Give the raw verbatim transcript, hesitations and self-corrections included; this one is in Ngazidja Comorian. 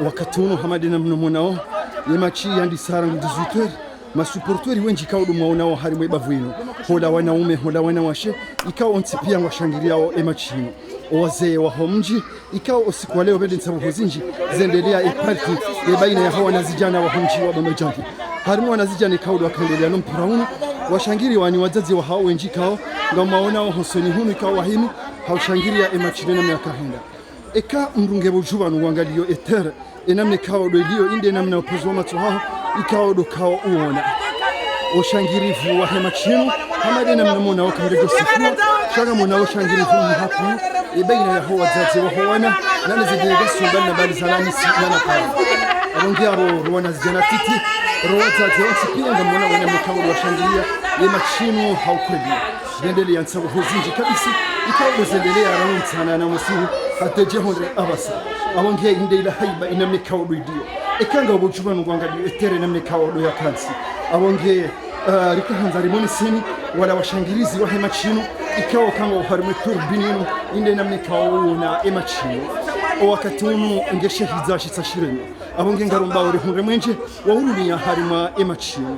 Wakati unu hama de namna mwonao, ye match yandisa rangu dix-huit heures, ma supporters wendji ikao ndo mwaonao harimwa ye bavu inu, hula wanaume, hula wanawashe, ikao wontsi pia ngwashangiriao ye match inu. Owazee waho mdji, ikao osiku wa leo pvende ntsabuho zindji zendelea ye parti ye baina yaho wanazidjana waho mdji wa Bambadjani. Harimwa wanazidjana ikao ndo wakendelea no mpira unu, washangiriwa ni wadzadze wahao wendji ikao ngamwaonao hosoni hunu ikao wahimu ha ushangiria ye match inu namna yakahenda. Eka mdru nge pvo dju pvanu wangaliyo ye terrain, ye namna ikao ndo iliyo, inde namna upvezi wa matso haho ikao ndo kao uona. Oshangirivu wahe match inu, hama de namna mwonao kamdjo sifua, sha ngamwonao oshangirivu mhuu, ye baina yaho wadzadze waho wana, na ne ze délégation mbali na mbali za la Nice na la Paris. Apvo nge apvo ro wanazidjana titi, ro wadzadze wontsi pia ngamwonao ye namna ikao ndo washangiria ye match inu ha ukweli. Zendelea ntsabuho zindji kabisa, ikao ndo zendelea rangu ntsana na masihu, hata dje hondre apvasa. Apvo nge inde ila haiba ye namna ikao ndo iliyo. Eka nga pvo dju pvanu ngwangaliyo ye terrain namna ikao ndo yakantsi. Apvo nge, ah, rikahandza rimoneseni wala washangirizi wahe match inu, ikao kangwao harimwa ye tribune inu, inde namna ikao uona ye match inu. Owakati unu nge shehidza shitsa shirema. Apvo nge ngarombao rihundre mwenje wa urumia harimwa ye match inu.